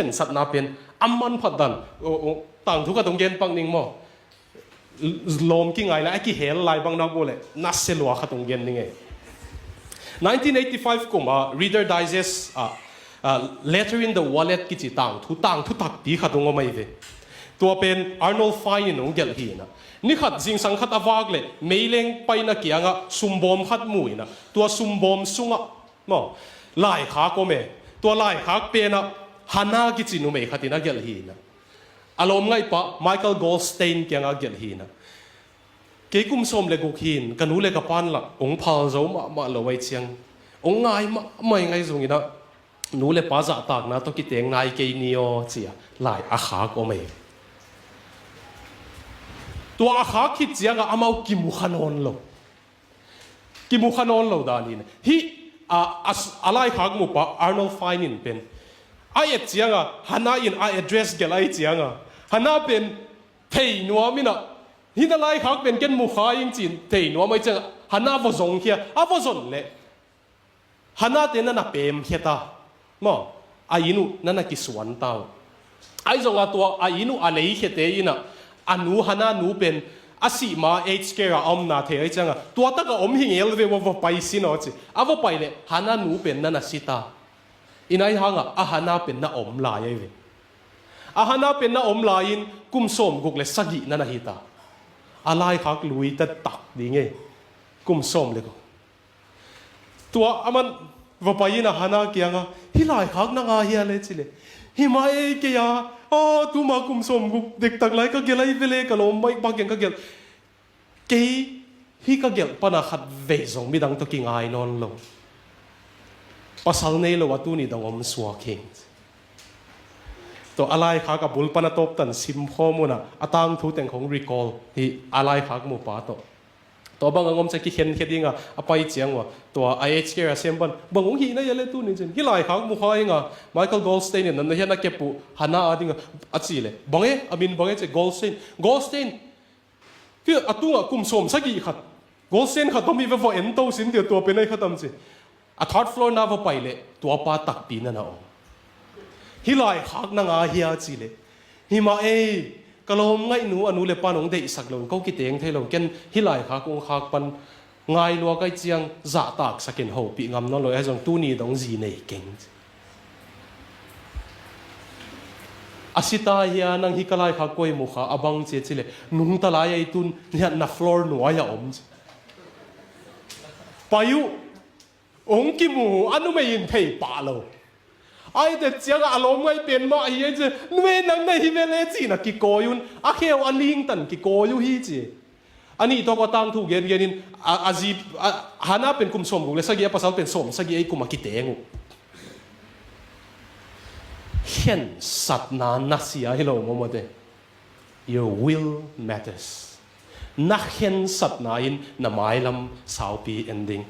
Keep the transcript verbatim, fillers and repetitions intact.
khensatna pen a manphat dan, o, o, tangthu khat hong gen pak ning maw. Lawm kingai lai, a kihel lai bang nak uh leh nasia lua khat hong gen ning ei. Nineteen eighty-five kum a Reader Digest ah, ah, Letter in the Wallet kici tangthu, tangthu takpi khat hong om ahi ve. Tua pen Arnold Fine in hong gelh hi in ah, ni khat zingsang khat a vak leh meileng paina kiangah sumbawm khat mu in ah, tua sumbawm sungah maw, laikhak om e. Tua laikhak pen ah Hannah kici numei khat in a gelh hi in ah, a lawmngaihpa Michael Goldstein kiangah a gelh hi in ah, kei kum sawm le guk hi in, ka nu le ka pa'n lah hong phal zo mahmah lo ahih ciang, hong ngai mahmah ing ahi zongin ah, nu le pa zahtakna tawh kiteng nai kei ni aw, ci-a lai a khak om ei. Tua a khak khit ciangah amau kimukha nawn lo. Kimukha nawn lo dan hi in ah. Hih a, a, a laikhak mupa Arnold Fine in pen a et ciangah, Hannah in a address gelh ahih ciangah, Hannah pen thei nuam in ah, hih na laikhak pen ken mukha ing ci-in thei nuam ahih ciangah, Hannah va zong khia, a va zon leh Hannah te na na pem khia ta maw, a inn uh na na kisuan ta uh. Ahi zongah tua a inn uh a lei khiate in ah, a nu, Hannah nu pen a sih ma aged care ah a omna thei ahih ciangah, tua takah om hi ngel ve, va, va pai sin aw ci. A va pai leh Hannah nu pen na na si ta. In ahi hangah a Hannah pen na om lai ahi ve. A Hannah pen na om lai-in kum sawm guk le sagih na na hi ta. A laikhak lui ta tak ding ei. Kum sawm le guk. Tua aman va pai in ah Hannah kiangah, hih laikhak na ngai hia le ci leh, hi mah ei, kei a, aw, tuma kum sawm guk dektak lai ka gelh ahi ve le, ka lawm maihpa kiang ka gelh. Kei hih ka gelh pan a khat vei zong midang tawh kingai nawn lo. Pasal nei lo a tuni dong om suak hi ing. Tua a laikhak a bul pan a tawp tan sim khawm un ah, a tangthu teng khong recall hi, a laikhak mupa tawh. Tua bang a ngom ciang kikhen khia ding a, a pai ciang uh a, tua a aged care a sem pan, bang hong hih na hia le tuni cin, hih laikhak mukha ing a, Michael Goldstein in na na hian a kep uh, Hannah a ding a, a ci leh, bang e, a min bang e ci, Goldstein. Goldstein, hih a tungah kum sawm sagih khat, Goldstein khat om hi ve, va en to sin, tua pen ahi kha tam ci. A third floor na va pai leh tua pa takpi na na om. Hih laikhak na ngai hia ci leh, hi mah ei, ka lawmngaihnu a nu le pa'n hong deihsak lo, ko kiteng thei lo, ken hih laikhak hong khak pan ngai lua ka hih ciang zahtaksak in hopih ngam nawn lo, ahi zong tuni dong zi nei keng. A si ta hia, nang hih ka laikhak koi mukha, a bang ci a ci leh, nungta lai ei, tun nihat na floor nuai a om ci. Pai uh, hong kimu, a numei in thei pah lo. Ahih ciangah a lawmngaih pen mah hi ei ci, numei nang na hi ve le ci-in a kikawi un, a kheu a ling tan kikawi uh hi ci. A nih tawh a tangthu gengen in, a, a zi, a, Hannah pen kum sawm guk le sagih, a pasal pen sawm sagih ei kum a kiteng uh. Khensatna nasia hi lo maw, mawte. Your will matters. Na khensatna in na mailam saupi en ding.